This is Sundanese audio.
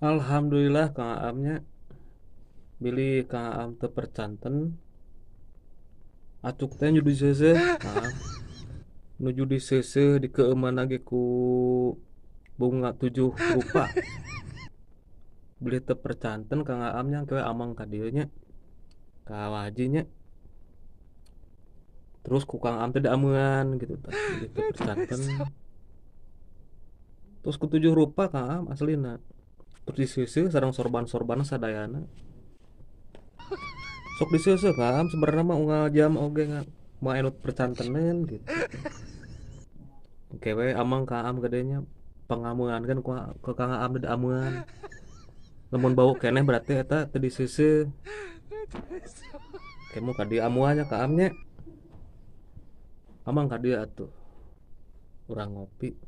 Alhamdulillah Kang Aamnya bilih Kang Aam teu percanten acuk teh nuju diseuseuh Kang Aam. Nuju diseuseuh dikeueuman ge ku bunga 7 rupa. Bilih teu percanten Kang Aam nya engke we amang ka dieu nya ka Waji nya. Terus ku Kang Aam teh diamean gitu tah bilih teu percanten. Terus ku 7 rupa Kang Aam aslina. Terus diseuseuh sareng sorban-sorban sadayana. Sok diseuseuh Kang Aam sebenarnya mah unggal jam oge ngan moal anu percantenan gitu. Engke we amang Kang Aam gedenya pangamean kan ku Kang Aam teh diamean. Lamun bau keneh berarti eta teu diseuseuh. Kemo ka dieu amuan nya Kang Aam nya. Amang ka dieu atuh. Urang ngopi.